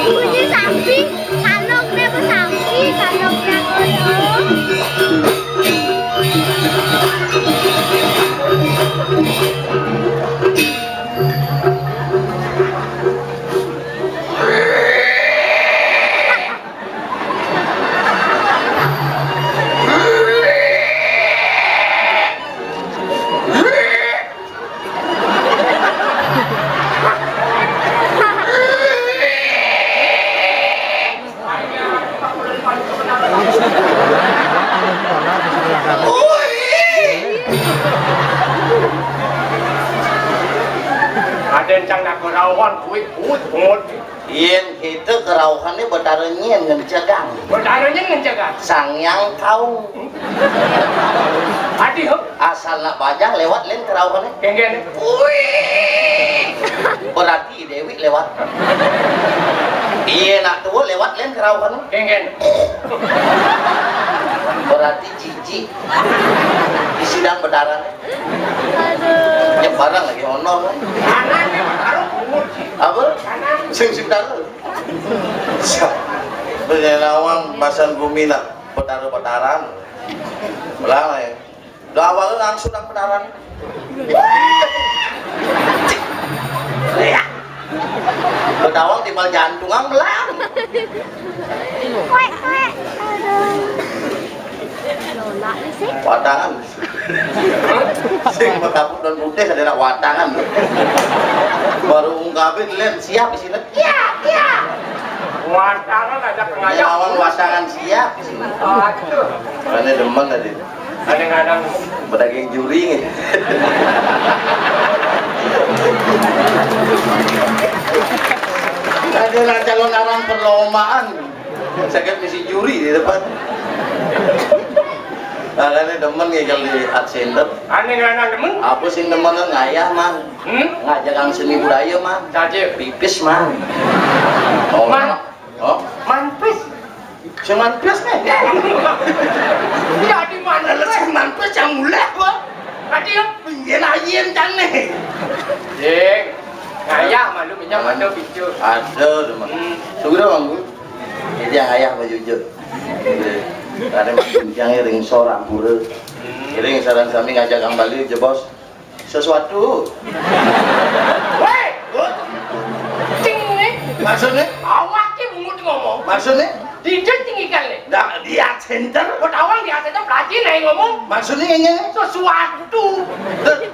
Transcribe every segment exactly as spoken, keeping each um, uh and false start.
Bunyi sapi, kaloknya bu sapi, kaloknya kodok. Ada encang nak kerauhan, kuit, kuit, pungut. Yén kita kerauhannya Betara nyén ngencegang. Betara nyén ngencegang. Sang Hyang Kaung. Adi, ho? Asal nak bajang lewat lén kerauhannya. Kéngkén. Wih. Berarti Déwi lewat. Iya, nak tua lewat lén kerauhannya. Kéngkén. Berarti cici. Di sidang Betara. Nyebarang lagi honor. Apa? Sing sing taruh. Pengenawang pasan bumi nak petara-petaran. Belang ya. Udah awal langsung nak petaran. Betawang timbal jantung ang belang. Watangan. Sing makaput dan putih ada nak watangan. Baru ungkapin, lén, siap di sini. Iya, iya. Watangan ada pengajak. Lawan watangan siap di sini. Aduh. Mana demen tadi. Kadang-kadang pedaging juri nih. Ada lah calon orang perlombaan. Saya kan misi juri di depan. Makanya demen nih kalau di art center. Aneh nggak demen? Apa sih demen ngayah, Man? Hmm? Ngajak kang seni budaya, Man. Saja. Pipis, Man. Oh, Man. Oh? Manpis. Sing manpis nih. Jadi manpis. Sing manpis yang mulai apa? Tadi ya? Pinggir ayin kan nih. Jeng. Ngayah malu minyak ada bicu. Ada, teman. Hmm. Sudah, Bang, Bu. Jadi yang ayah baju hijau. Ada yang ring sorak pura. Hmm. Ring sareng sami ngajak kang Bali aja, Bos. Sesuatu. Woi, cing ini. Maksudnya? Awak ki bungut ngomong. Maksudnya? Dijak cing ikan nih. Nah, di art center. Buat awang di art center, pelajin aja ngomong. Maksudnya ini? Sesuatu.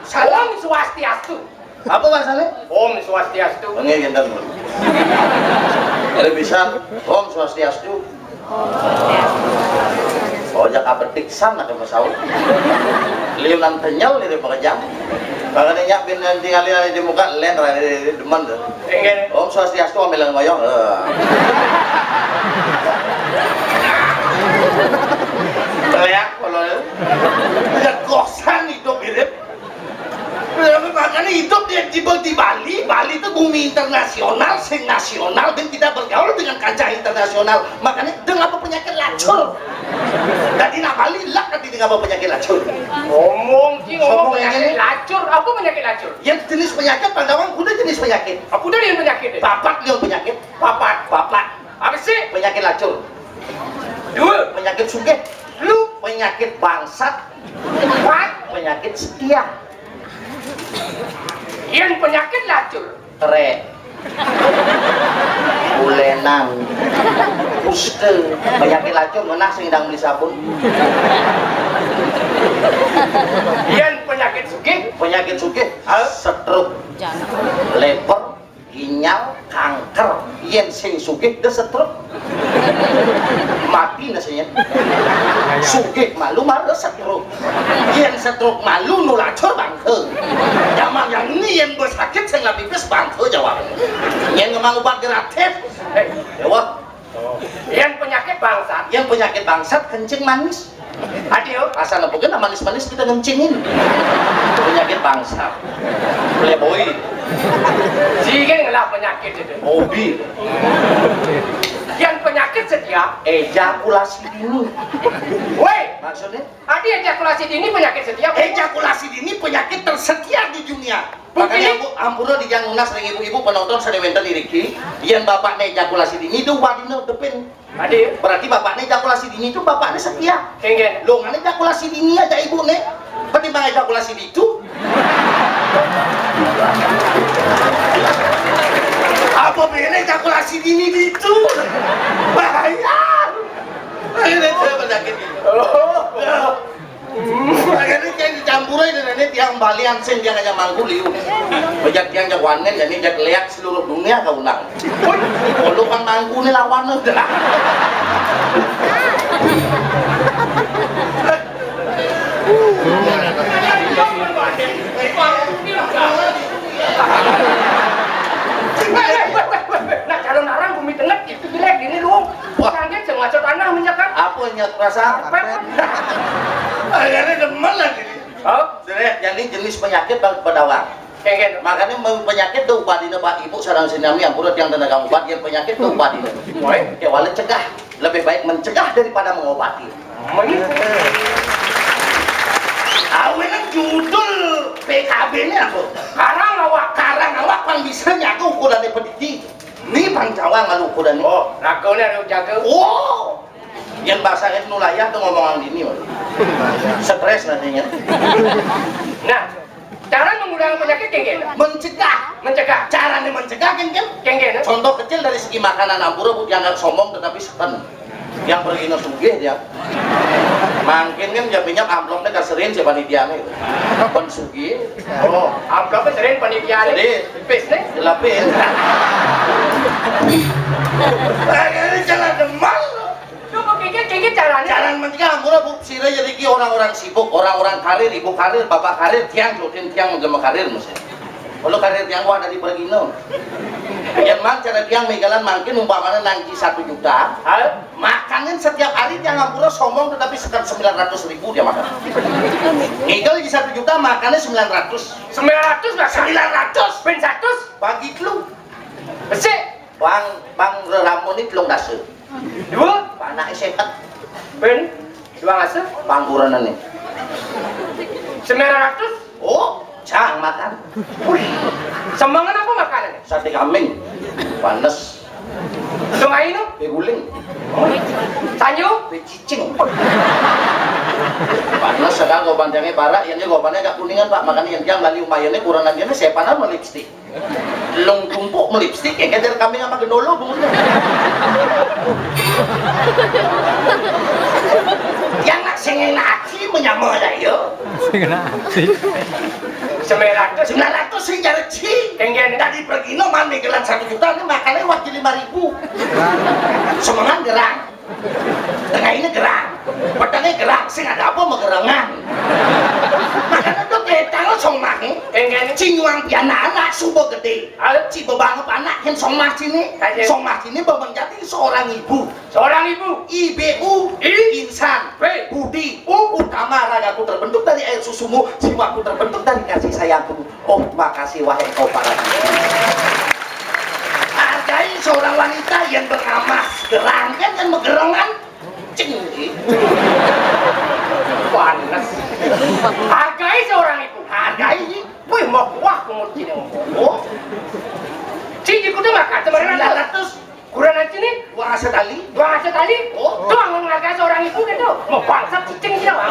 Salam. Om Swastiastu. Apa bahasanya? Om Swastiastu. Ini genten. Ada bisa. Om Swastiastu. Oh, jak apetik san ada masalah. Liunan tenyel ini pekerjaan. Makanya nyak bin nanti kali di muka, lén, demen tuh. Enggak. Om Swastiastu, ambil ngoyong. Eh. Peleak kalau ya. Ya, kosan hidup mirip. Makanya hidup dia di, di Bali. Bali itu bumi internasional, sing nasional, dan kita bergaul dengan kancah internasional. Makanya dengan apa penyakit lacur. Tadi nak Bali lah, tadi dengan apa penyakit lacur. Ngomong ki, ngomong penyakit lacur. Apa penyakit lacur? Yang jenis penyakit, Pak Gawang, kuda jenis penyakit. Apa dia yang penyakit? Bapak dia penyakit. Bapak. Bapak. Apa sih? Penyakit lacur. Dua. Penyakit sugih. Lu. Penyakit bangsat. Empat. Penyakit setia. Yang penyakit lacur. Kerek. Ulenan. Kuste. Penyakit lacur, menah sing ndang beli sabun. Yang penyakit sugih. Penyakit sugih. Hah? Setruk. Jantung. Leper. Ginjal, kanker, yén sing sugih da stroke. Mati nasanya. Sugih malu malah stroke. Yén stroke malu nu lacur bangké. Jaman yang ini yén bos sakit sing nggak pipis bangké jawabnya. Yén ngemang obat gratis. Hei, ya wah. Yén penyakit bangsat. Yén penyakit bangsat kencing manis. Adio. Asal nepukin manis-manis kita ngencingin. Penyakit bangsat. Playboy. Sih kan ngelah penyakit itu. Hobi. Yén penyakit setia. Ejakulasi dini. Woi. Maksudnya? Adi ejakulasi dini penyakit setia. Ejakulasi dini penyakit tersetia di dunia. Makanya aku ampura di jang nunas ring ibu-ibu penonton sané wénten iriki, yén bapakné ejakulasi dini itu wadina depin. Adi. Berarti bapakné ejakulasi dini itu bapakné setia. Kéngkén. Lo ngene ejakulasi dini aja ibuné. Ketimbang ejakulasi ditu. Apa bedanya ejakulasi dini ditu? Bahaya. Akhirnya saya penyakit ini. Oh. Akhirnya kayak dicampur aja dan ini tiang balian sing tiang aja mangku liu. Bejak tiang jagoanen jadi jak lihat seluruh dunia kau undang. Kalau kan mangku ini lawan udah. Nah, calon arang bumi tengah itu jelek gini lu. Wah. Sangkit sing ngaso tanah menyekat. Apa nyat perasaan? Akhirnya demen lagi. Oh, jelek. Jadi jenis penyakit bal- bedawang. Kéngkén. Makanya mau penyakit tuh ubadina Pak Ibu sareng sinami ampura tiang tenaga obat yang penyakit tuh ubadina. Woi. Kewala cegah. Lebih baik mencegah daripada mengobati. Awinan judul P K B ini apa? Karang awak. Karang awak kan bisa nyaku ukurannya pedidi. Ini pang Jawa ngalu ukurannya. Oh, raganya ada jaga. Oh. Yang bahasa Ibnu Layah tuh ngomongan gini, Mas. Stres nantinya. Nah, cara mengurangi penyakit kéngkén. Mencegah. Mencegah. Caranya mencegah kéngkén. Kéngkén. Contoh kecil dari segi makanan ampura bu dianggap sombong tetapi seken. Yang pergi sugih dia. Mangkin kan jaminya amplopnya kaserin si panitianya itu. Pun sugih. Oh, amplopnya serin panitianya. Jadi, pis nih. Jelapin. Ini jalan demal. Coba kéngkén, kéngkén caranya. Cara mencegah ampura bu, sira jadi ki orang-orang sibuk, orang-orang karir, ibu karir, bapak karir, tiang jodohin tiang menggema karir mesti. Kalau karir tiang wah dari pergino. Yang mang cara tiang megalan mangkin umpamanya nangki satu juta, hal makanin setiap hari tiang ampura sombong tetapi sekitar sembilan ratus ribu dia makan. Megal di satu juta makannya sembilan ratus. Sembilan ratus makan. Sembilan ratus. Pin satu. Bagi lu. Besik. Bang, bang reramun ini belum kasih. Dua. Panake sepat. Ben, dua ngasuh. Pangkurenan nih. Sembilan ratus. Oh, cang makan. Wih, semengan apa makanan? Sate kambing. Panas. Sungai itu? Beguling. Sanyo? Becicing. Panas sekarang kau pandangnya barak, yang dia kau pandangnya agak kuningan pak, makanya yang dia ngali umayannya kurang aja nih, saya panas melipstik. Lung tumpuk melipstik ya, kejar kambing sama gendolo bungunya. Yang nak sing enak aji menyama lah yo. Sing enak aji. Sembilan ratus. Sembilan ratus sing jareci. Kenggen. Tadi pergi no mandi gelan satu juta ini makannya wajib lima ribu. Semengan gerang. Tengah ini gerang, petengnya gerang, sing ada apa megerengan. Makanya tuh kita lo song mahe, enggak nih, cinyuang piana anak subo gede, alat cibo banget anak yang song mah sini, song mah sini bawang jati seorang ibu, seorang ibu, I B U, insan, budi, utama ragaku terbentuk dari air susumu, jiwaku terbentuk dari kasih sayangku. Oh, makasih wahai kau para bibi. Hargai seorang wanita yang bernama gerang kan, yang megerengan. Cing. Panas. Hargai seorang ibu. Hargai. Wih, mau kuah pengucinya. Oh. Cing, ikutnya makan kemarin. Sembilan ratus. Kurang aja nih. Dua aset tali. Dua aset tali. Oh. Tuh, nggak ngarga seorang ibu gitu. Mau bangsat cicing dia, Bang.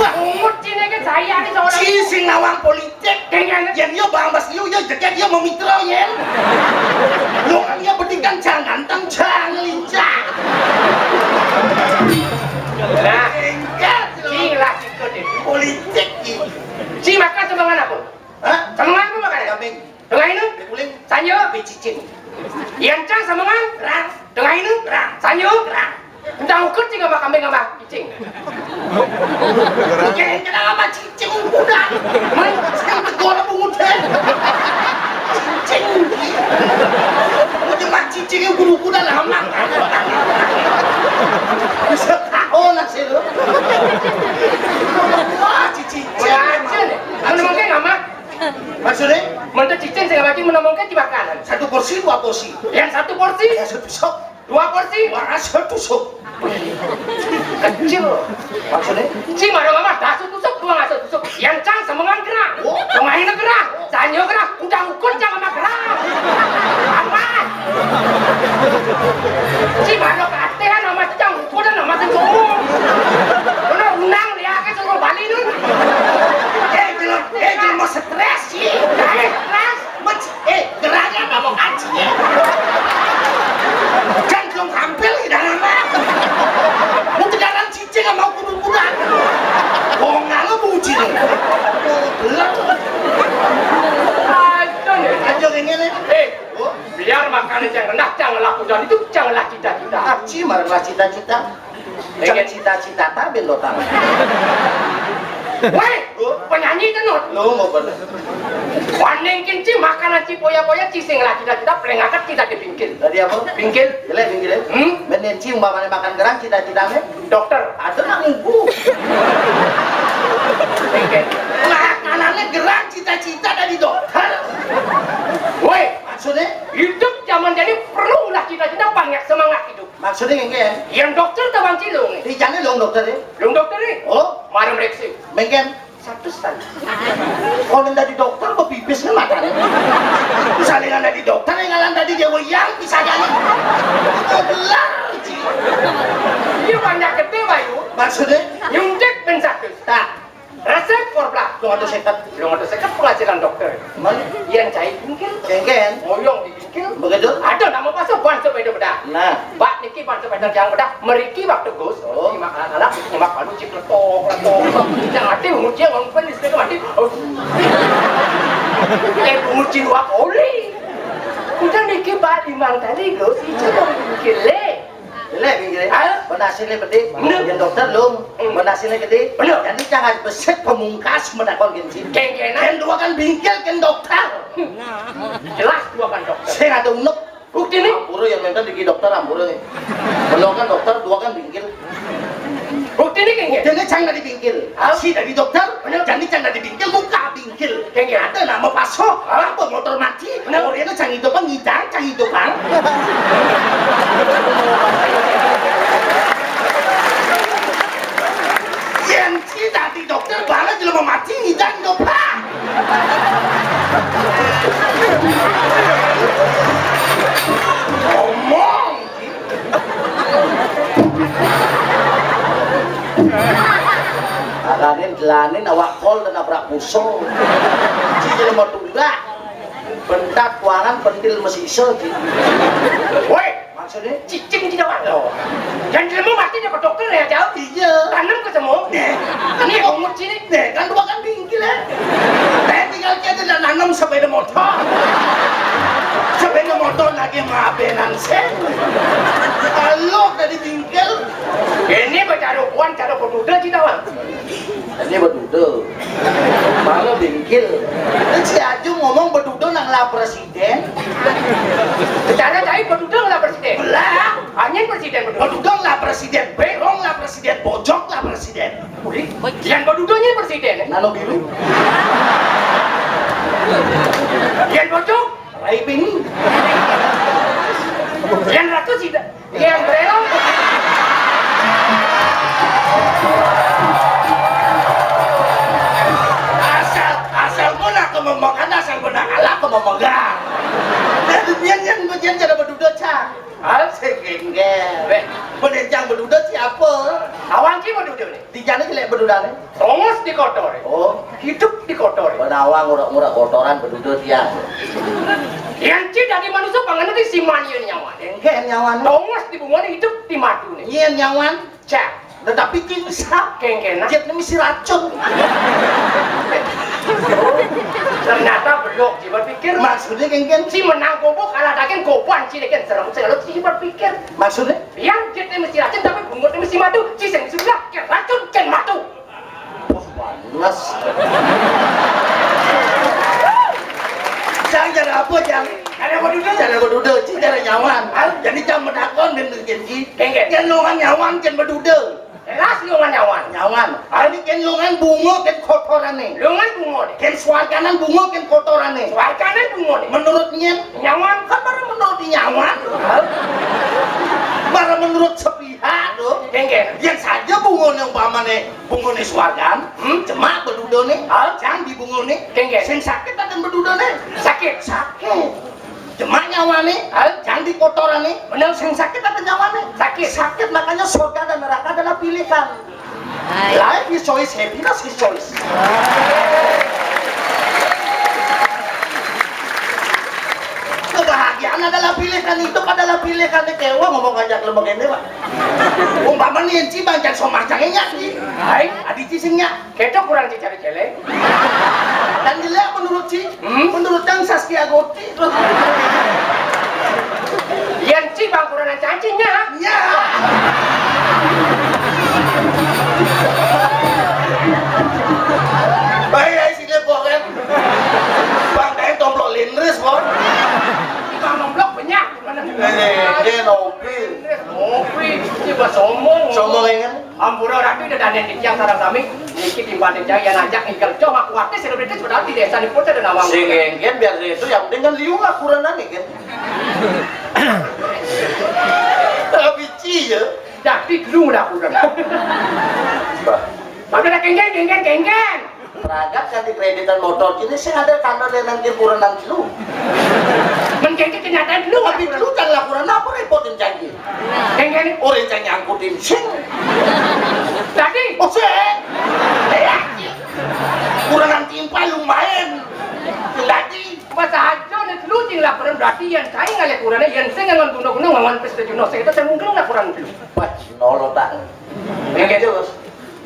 Wah, ungut sini kan saya nih seorang. Si sing nawang politik. Dengan yang dia bang bas dia, dia jeget dia mau mitra ya. Lo kan dia pendidikan jangan ganteng, jangan lincah. Nah, enggak. Sing lah sikut itu. Politik ini. Si makan semangan apa? Hah? Semangan apa makan? Kambing. Tengah ini? Porsi. Yang satu porsi. Yang satu sok. Dua porsi. Dua rasa tusuk. Kecil. Maksudnya? Ci mara mama dasu tusuk, dua rasa tusuk. Yang cang semengan gerah. Oh. Pemain gerah. Sanyo gerah. Udah ukur cang sama gerah. Apa? Ci mara katehan sama cang ukur dan sama sing sombong. Bener unang dia ke suruh Bali nun. Eh, belum. Eh, belum mau stres sih. Jangan stres. Mec-, eh, gerahnya apa mau kancingnya? Kan belum tampil di dalam apa? Mau tegaran cicing sama kudu-kudu. Wong ngalo bucin. Belum. Aduh, aduh, ini nih. Eh, biar makan yang rendah, janganlah pujian itu, janganlah cita-cita. Aci, marahlah cita-cita. Jangan cita-cita tabe lo tang. Weh, penyanyi tenut. Lo mau bener. Waning kinci makanan ci poya-poya ci sing lagi cita-cita pelengakak cita di pinggir. Tadi apa? Pinggir. Jelek pinggir ya? Hmm? Menen ci umpamanya makan gerang cita-citanya? Dokter. Ada nak ngubu. Pinggir. Makanannya gerang cita-cita dari dokter. Weh, maksudnya? Hidup zaman jadi perlu lah cita-cita banyak semangat hidup. Maksudnya ngengken? Yang dokter tawang cilung. Di jane dong dokter ya? Dong dokter nih. Oh, marem reksi. Mengken? Satu setengah. Kalau dari dokter bepipis nih matanya. Misalnya dari dokter yang ngalan tadi dia wayang bisa jadi. Itu gelar. Iya banyak gede bayu. Maksudnya? Nyuntik ben satu. Tak. Resep for belah. Dua ratus seket. Dua ratus seket penghasilan dokter. Mana? Yang cai mungkin. Ngengken? Moyong di Begitu? Ada nama pasal ban sepeda bedah. Nah. Bak niki ban sepeda yang bedah, meriki waktu Gus. Oh. Nyimak anak-anak, nyimak anu cik letok, letok, letok. Yang hati menguji yang ngomong di sepeda mati. Oh. Eh, menguji dua kali. Udah niki bak limang kali Gus, itu yang mikir le. Jelek pinggir. Hah? Berhasilnya gede. Bener. Yang dokter lum. Hmm. Berhasilnya gede. Bener. Jadi jangan besit pemungkas menakon gini. Kengkena. Yang dua kan bingkil kan dokter. Jelas dua kan dokter. Saya ada unek. Bukti nih. Ampura yang minta diki dokter ampura nih. Bener kan dokter dua kan bingkil. Bukti nih kengkena. Bukti nih cang dari bingkil. Hah? Si dari dokter. Bener. Jadi cang dari bingkil muka bingkil. Kengkena. Ada nama paso. Hah? Apa motor mati? Bener. Orangnya cang itu apa ngidang cang itu kan. Yang si tadi dokter bala jelema mati ngidang itu pak. Ngomong. Alanin jelanin awak kol dan nabrak pusong. Ci jelema tunggak. Bentak kuangan pentil mesisa ci. Woi, maksudnya? Cicing tidak ada. Dan ilmu mati dapat dokter ya jauh. Iya. Tanam ke semua. Nih. Ini umur sini. Nih, kan dua kan bingkil ya. Saya tinggal kita dan nanam sepeda motor. Sepeda motor lagi mabenan sen. Kalau dari bingkil. Ini bertaruh uang, taruh peduda kita bang. Ini beduda. Malah bingkil. Kan si Aju ngomong beduda nang lah presiden. Secara tadi beduda lah presiden. Belah. Hanya presiden beduda. Beduda lah presiden. Berong lah presiden. Bojok lah presiden. Wih, yang beduda ini presiden. Nano biru. Yang bojok. Rai pink. Yang ratu sih. Iya, yang berelok. Asal, asal gua nak kememekan, asal gua nak kalah kememekan. Dan dunia yang bagian cara berduda, Cang. Asik, enggak. Weh. Penenjang berduda siapa? Awang ki berduda nih. Di jana jelek berduda nih. Tongos di kotor. Oh. Hidup di kotor. Penawang urak-urak kotoran berduda tiang. Yang ci dari manusia pangan di siman nyawa. Enggak nyawa. Tongos di bunga hidup di madu nih. Iya nyawa. Cak. Tetapi ki usah. Kengkena. Jet ini mesti racun. Ternyata belok, ci berpikir. Maksudnya kengken? Ci menang gobo, kalah daging, goboan ci deken serem, segala ci berpikir. Maksudnya? Biar jet ini mesti racun, tapi bungut ini mesti madu. Ci sing sudah, ken racun, ken madu. Wah, panas. Cang, cara apa, Cang? Cara berduda. Cara berduda, ci cara nyawan. Hah? Jadi, Cang, menakon dan bikin ci. Kengken. Ken longan nyawan, ken berduda. Jelas lungan nyawan. Nyawan. Ah, ini kén lungan bunga kén kotorané. Lungan bunga deh. Kén swarganan bunga kén kotorané. Swarganan bunga deh. Menurut nyén? Nyawan. Kan bara menurut nyawan. Bara menurut sepihak to. Kéngkén. Yén saja bungané umpamané bungané swargan, hmm? Jemak bedudané, ah? Jang di bungané. Kéngkén. Sing sakit akan bedudané. Sakit. Sakit. Jemak nyawané, hah? Jang di kotorané. Bener. Sing sakit apa nyawané? Sakit. Sakit, makanya surga dan neraka adalah pilihan. Life is choice, happiness is choice. Kebahagiaan adalah pilihan, hidup adalah pilihan. Kéweh ngomong ngajak lemah kéné, Pak. Umpama nih, Ci, bang, jang somah, jang nyak, Ci. Hai, adi Ci sing nyak. Kéto kurang dicari céléng. Dan jelek menurut Ci, hmm? Menurut Cang Saskia Gotik. Yén Ci bang kurang cacinya. Nya. Baik, ya, sini, Pok, kan? Bang, kayak tomplok lindris, Pok. Bang, tomplok banyak. Mana? Eh, dia ngopi. Ngopi, Ci bas sombong. Sombong, ya, kan? Ampura ratu ida dané titiang sareng sami, niki timpalé jaya najak ngikel joh aku artis selebritis padahal di désa nipun téh ada nawang. Sing éngkén biar itu yang penting kan liu lah kurang nih kan. Tapi Ci ya. Jadi dulu lah kurang. Bah. Tapi ada kéngkén, kéngkén, kéngkén. Pragat kan di kreditan motor kini sing ada kantor yang nanti kurenan dulu. Mengkengke kenyataan dulu. Tapi dulu kan laporan apa repotin janji? Yang kan orang yang nyangkutin sing. Tadi. Oh, sing. Iya. Kurenan timpal lumayan. Tadi. Pas aja nih dulu cing laporan berarti yang saya ngalih kurangnya yang saya ngangon guna-guna ngangon pesta juno saya itu saya mungkin laporan dulu. Pas nolotan. Yang gitu, Bos.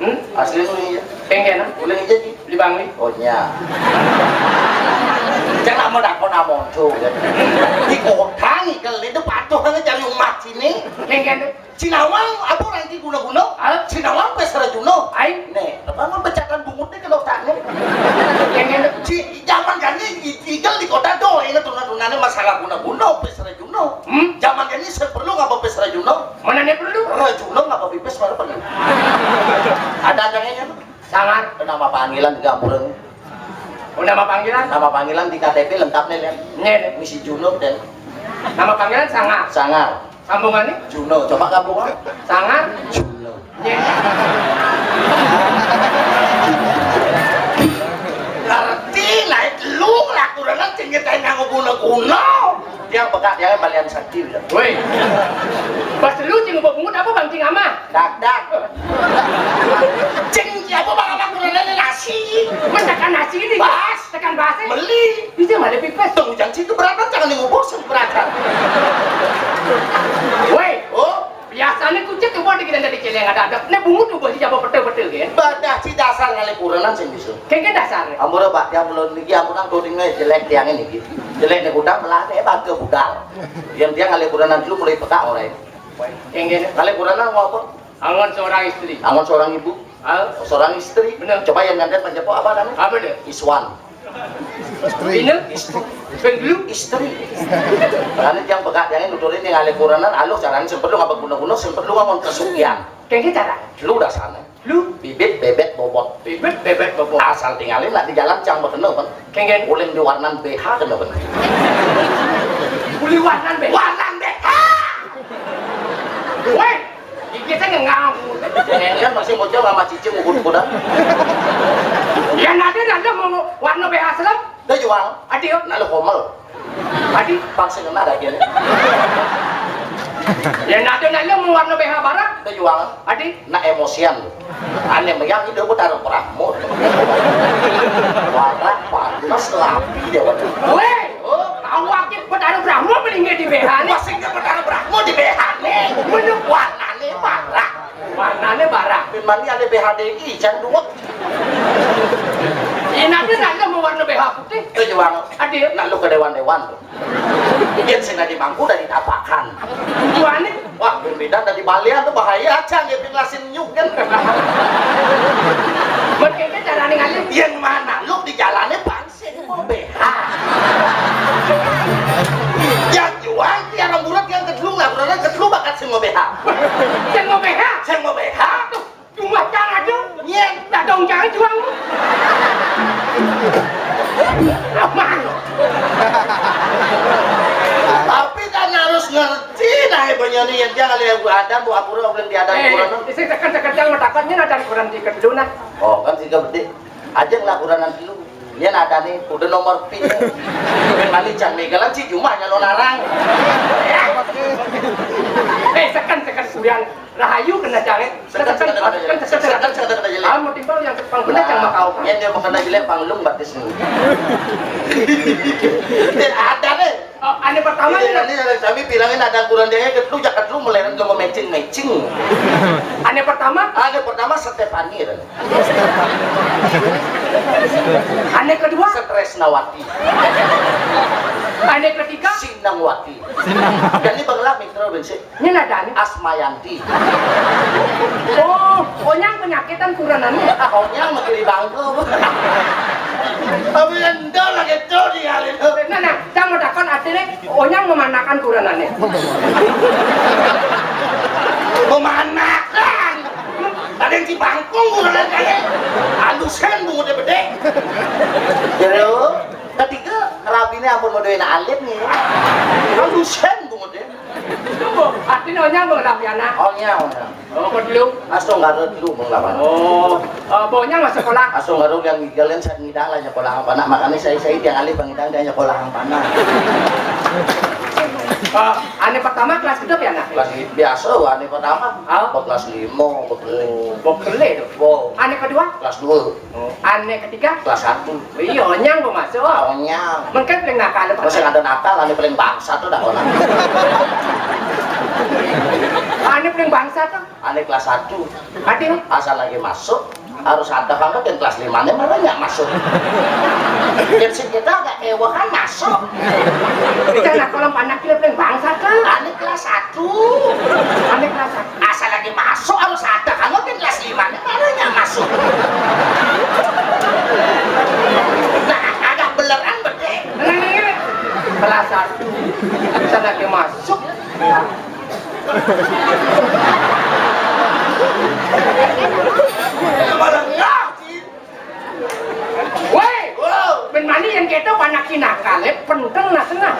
Hmm? Asli nu iya. Kéngkén, ah? Ulih aja, Ci. Beli Bangli. Oh, nya. Jangan mau dakon amonco, ya. Di kota nih, kalau itu patuh aja cari umat sini. Kéngkén. Sinawang, apa ranti guna-guna? Ah? Sinawang pes rajuno. Ai. Nih, apa mau pecatan bungut nih kalau tak nih? Kéngkén. Ci, zaman kan ini i-, igal di kota do, ini tuna-tunanya masalah guna-guna, pes rajuno. Hmm? Zaman kan ini saya perlu ngapa pes rajuno? Mana nih perlu? Rajuno ngapa pipis mana perlu? Ada adanya. Sangat. Nama panggilan di Gampureng. Oh, nama panggilan? Nama panggilan di K T P lengkap nih, lihat. Nih, nih. Misi Juno, deh. Nama panggilan Sangar. Sangar. Sambungannya? Juno. Coba gabung, ah. Sangar. Juno. Nih. Ngerti lah, lu lah kurang tinggi tanya guna-guna. Tiang pekak, tiang balian sakti, udah. Woi. Pas lu cing bawa bungut apa bang cing ama? Dak, dak. Cing, siapa bang ama kurang nasi? Mas tekan nasi ini. Bas. Tekan bahasa. Beli. Bisa mah ada pipes. Tunggu jangan situ beratan, jangan yang ngubos beratan. Woi. Oh. Biasanya kucing tuh mau dikira dari céléng ada ada. Nih bungut tuh bos siapa betul-betul kan? Badah si dasar ngalih kurenan sing bisa. Kéngkén dasar. Ampura, Pak, tiang ulun niki ampura, kuringnya jelek tiangnya niki. Jelek nih, udah melah nih, bangke budal. Yang tiang ngalih kurenan dulu mulai pekak orang. Kéngkén. Ngalih kurenan mau apa? Angon seorang istri. Angon seorang ibu. Ah. Seorang istri. Bener. Coba yang nyantet panjang apa namanya? Apa deh? Iswan. Istri. Ini? Istri. Istri. Karena yang pegak yang nuturin yang ngalih kurenan, aluh caranya sing perlu ngapa guna-guna, sing perlu ngangon kesugihan. Kéngkén cara. Lu udah sana. Lu? Bibit, bebet, bobot. Bibit, bebet, bobot. Asal tinggalin lah di jalan cang bekeno, kan? Kéngkén. Ulin di warnan B H kena, kan? Uli warnan B H. Warnan B H. Weh, gigi saya nganggur. Kan masih mau jawab sama cicing ukur kuda. Ya nanti nanti mau warna B H serem. Dah jual. Adi, nak lu homel. Adi, paksa kena dah dia. Ya nanti nanti mau warna B H barak. Dah jual. Adi, nak emosian. Ane meyang itu aku taruh Brahmo. Warna panas lapi dia, waduh. Weh, oh, awaknya Betara Brahmo paling nggak di B H nih. Masih nggak Betara Brahmo di B H nih. Menurut warnanya barak. Warnanya barak. Memangnya ada B H D I, jangan duwek. Ini nanti nanti mau warna B H putih. Itu juga. Adil. Nak lu ke dewan-dewan tuh. Yén sing dadi mangku dadi tapakan. Tujuané? Wah, beda dadi balian tuh bahaya aja nggih ping lasin nyuk kan. Mun kéné carané ngalih. Yén mana lu di jalané bang sing mau B H. Yang jual tiang bulat yang kedua lah, bulat kedua bakat sing mau B H. Sing mau B H? Sing mau B H. Tuh. Ada Bu, akur, aku yang diadan. Eh, kurang. Isi tekan-tekan yang matakon, nyén ada kurang dikit dulu nah. Oh, kan tiga bedik. Aja lah kuranan dulu. Nyén ada nih, udah nomor pin. Mani jang mégalan sih cuma nyalon arang. Eh, tekan-tekan kulian. Rahayu kena jangan. Sekat, sekat, sekat, sekat, sekat, sekat, sekat, sekat. Ah, mau timbal yang pang bener yang makau. Yang dia mau kena jelek, pang lung batis nih. Ada deh. Oh, ané pertama nih. Ini ada kami bilangin ada kurang dia, ké lu, jaket lu meleran, lu mau matching-matching. Ané pertama? Ané pertama Stefani, ya. Ané kedua? Stresnawati. Ané ketiga? Sinangwati. Sinangwati. Jadi bangla mikro bensin. Ini ada nih. Asmayanti. Oh, onyang penyakitan kuranannya. Ah, onyang mah kiri bangku. Tapi endor lagi tuh di kali itu. Nah, nah, cang mau takon artinya onyang memanakan kuranannya. Memanakan. Ada yang di bangkung kuranan kali. Alusan bungut gede. Terus ketiga, rabinya ampun mau doain alit nih. Alusan bungut gede. Tunggu, artinya onyang mau rabi anak. Onyang, onyang. Oh, kok dulu? Astong garut dulu mau lawan. Oh, eh, bonyang masuk sekolah. Astong garut yang ngidang lah nyekolah anak. Makanya saya, saya tiang alih pangidang dia nyekolah anak. Eh, ané pertama kelas kedua ya, nak? Kelas biasa, ané pertama. Ah? Kelas lima, kelas. Oh, kelas tuh. Wow. Ané kedua? Kelas dua. Oh. Ané ketiga? Kelas satu. Iya, onyang kok masuk. Ah, onyang. Mengké paling nakal. Terus yang ada nakal, ané paling bangsat tuh dah orang. Ané paling bangsat tuh. Ané kelas satu. Artinya? Asal lagi masuk, harus ada kalau kan kelas lima nih malah nggak masuk. Prinsip kita agak ewa kan masuk. Kita nak kalau anak kita paling bangsat kan? Ané kelas satu. Ané kelas satu. Asal lagi masuk harus ada. Kalau kan kelas lima nih baru yang masuk. Nah, agak beleran bedé. Kelas satu. Asal lagi masuk. Malah ngaji. Woi, wow. Ben mani yang kita panak kinakal, eh, penteng nah tengah.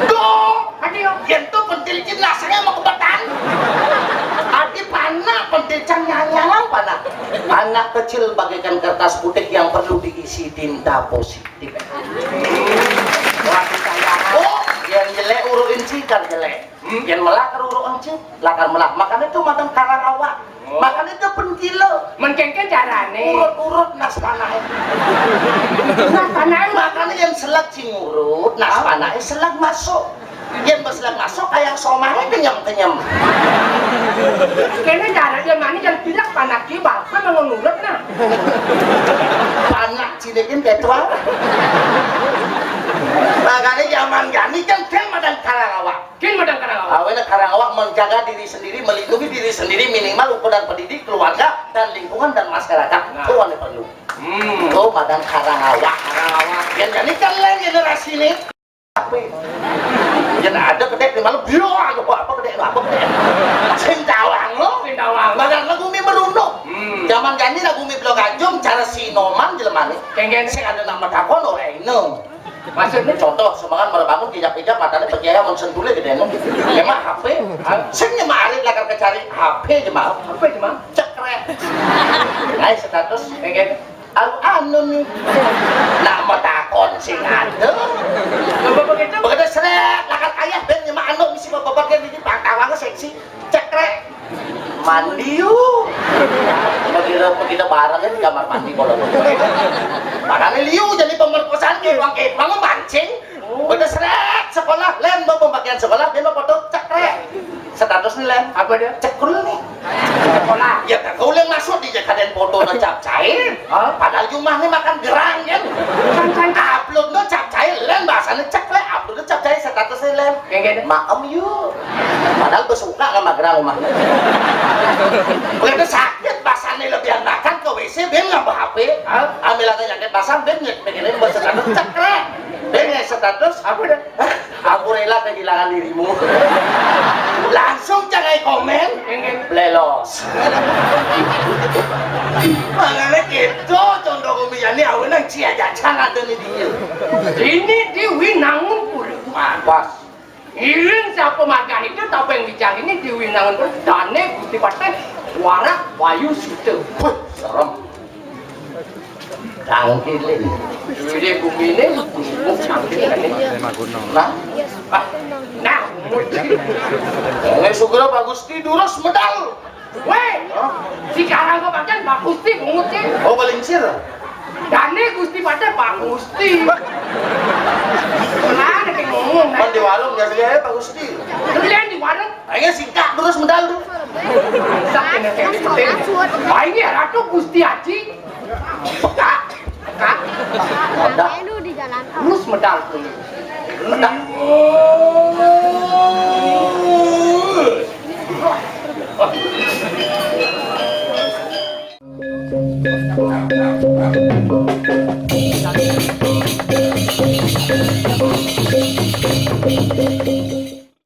Duh, adio. Yang tuh pentil cin lasangnya mau kebetan. Adi panak pentil cang nyalang panak. Anak kecil bagaikan kertas putih yang perlu diisi tinta positif. Wah, sayang. Oh, yang jelek uruin cikar jelek. Hmm? Yang melak keruruk encing, lakar melak. Makanya itu madan karang awak. Oh. Makanya itu pentil. Mengkengke carane. Urut-urut nas panahe. Nas panahe. Makanya yang selak cingurut, nas panahe selak masuk. Yang berselak masuk kayak somai kenyem-kenyem. Kene cara dia mani yang pilek panak ki bakal mengurut nah. Panak cilekin ketua. Makanya zaman gani kan dia madan karang awak. Kin madan karang awak. Awéné karang awak menjaga diri sendiri, melindungi diri sendiri, minimal ukuran pendidik, keluarga, dan lingkungan dan masyarakat. Nah. Itu yang perlu. Hmm. Itu madan karang awak. Karang awak. Yang jadi kan lain generasi ini. Apa? Yang ada kedek di malam, bio apa apa kedek apa kedek. Sing tawang lo. Sing tawang. Madan lagu mi merunduk. Hmm. Zaman gani lagu mi belok ajum cara si Noman jelemane. Kengken. Sing ada nama takon orang ini. Maksudnya? Contoh, sumbangan baru bangun, kijap-kijap, matanya pekiaya, mun sentule gedé, emang H P? Sing nyemak arit lakar kecari H P, jemal. Apa itu, Mang? Cekrek. Naik status. Pengen. Anu, anu nih. Nak mau takon sing ada. Coba begitu. Begitu seret, lakar ayah, ben nyemak anu, misi bapak-bapak yang di pangkawang seksi. Cekrek. Mandi yuk. Begitu, begitu bareng di kamar mandi kalau. Padahal liu jadi pemerkosaan, kayak bang, kayak bang mancing. Udah seret sekolah, lem bawa pembagian sekolah, dia mau foto cekrek. Status nih lem. Apa dia? Cekrul nih. Sekolah. Ya kan, kau yang masuk di jakaden foto na cap cair. Hah? Padahal jumah nih makan gerang kan. Upload no cap cair, lem bahasanya cekrek, upload no cap cair, status nih lem. Yang gini. Maem yuk. Padahal besuka sama gerang rumahnya. Begitu sakit, basahnya lebih makan ke W C, ben nggak H P. Hah? Ambil aja jaket basah, ben nyek, begini buat status cekrek. Ben nyek status. Apa dah? Aku rela kehilangan dirimu. Langsung jangan komen. Lelos. Makanya gitu, condong Umi Yani, awenang cia jacang ada nih dia. Ini di winangun kulit. Pas. Ngiring Apa margane, apa yang bicara ini diwinangan terus, dane Gusti Patih Warak Wayu Suta. Wih, serem. Tangkilin. Ini bumi ini, tangkilin. Nah, ah, nah, ini segera Pak Gusti durus medal. Weh, sekarang kok pakai Pak Gusti, bungut sih. Oh, balingsir. Dane Gusti Patih Pak Gusti. Mana kayak ngomong? Kan di warung biasanya ya Pak Gusti. Terus yang di warung? Ayo singkat terus medal tuh. Bangsat ini kayak gitu. Wah, ini ratu Gusti Haji. Kak, kak. Terus medal tuh. Medal.